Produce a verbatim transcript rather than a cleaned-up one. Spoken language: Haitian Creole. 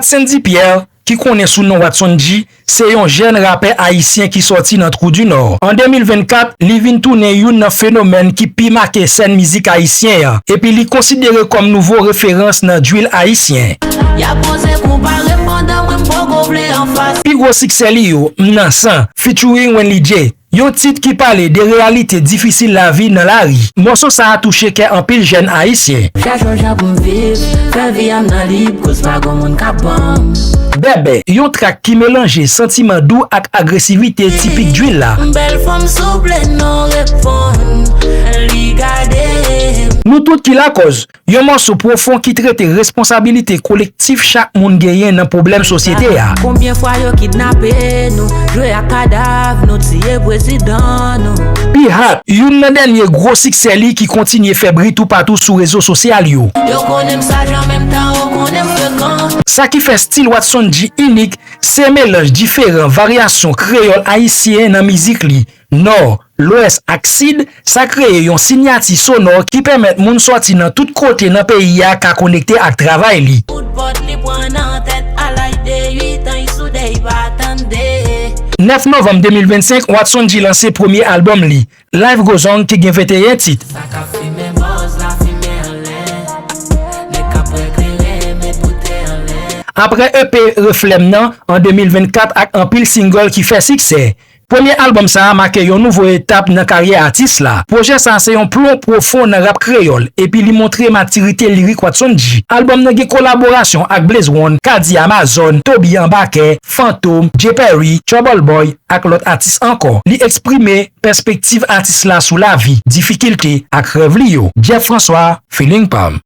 Sandy Pierre, ki konnen sou non Watson G, se yon jèn rapè ayisyen ki sòti nan Trou di Nò. An de mil vennkat, li vin tounen youn nan fenomèn ki pi make sèn mizik ayisyen an, epi li konsidere kòm nouvo referans nan drill ayisyen. Y ap oze konpare m pandan mwen m poko vle anfas. Pi gwo siksè li yo, M nan san, featuring Wenley J, yon tit ki pale de reyalite difisil lavi nan lari. Mòso sa a touche kè anpil jèn ayisyen. Chèche yon jan pou m viv, fè vi a m nan lib, koz pa gon moun k ap ban m. Bèbè, yon trak ki melanje santiman dou ak agresivite tipik drill la. M bèl fanm souple non reponn, li gade m. Nou tout ki lakòz, yon mòso pwofon ki trete responsabilite kolektif chak moun genyen nan pwoblèm sosyete a. Konbyen fwa yo kidnape nou, jwe ak kadav nou, tiye prezidan nou. Pi Hot, youn nan dènye gwo siksè li ki kontinye fè bri toupatou sou rezo sosyal yo. Yo konnen m saj an menm tan yo konnen m frekan. Sa ki fè stil Watson G inik, se melanj diferan varyasyon kreyòl ayisyen nan mizik li. Nò, Lwès ak Sid, sa kreye yon siyati sonò ki pèmèt moun sòti nan tout kote nan peyi a ka konekte ak travay li. Kout pòt li pran nan tèt, a laj de uit an, li soude, li pa tande. Nèf novanm de mil vennsenk, Watson G lanse premye albòm li, Life Goes On, ki gen venteyen tit. Sa k ap fimen bòz la fimen anlè. Nèg k ap bwè kleren met boutèy anlè. Apre E P Reflè M nan an de mil vennkat ak anpil single ki fè siksè, premye albòm sa a make yon nouvo etap nan karyè atis la. Pwojè sa a se yon plon pwofon nan rap kreyòl, epi li montre matirite lirik Watson G. Albòm nan gen kolaborasyon ak Blaze One, Kady Amazon, Toby Anbakè, Fantom, Jay Perry, Trouble Boy, ak lòt atis ankò. Li eksprime pèspektiv atis la sou lavi, difikilte, ak rèv li yo. Jeff François, Feeling Pa M.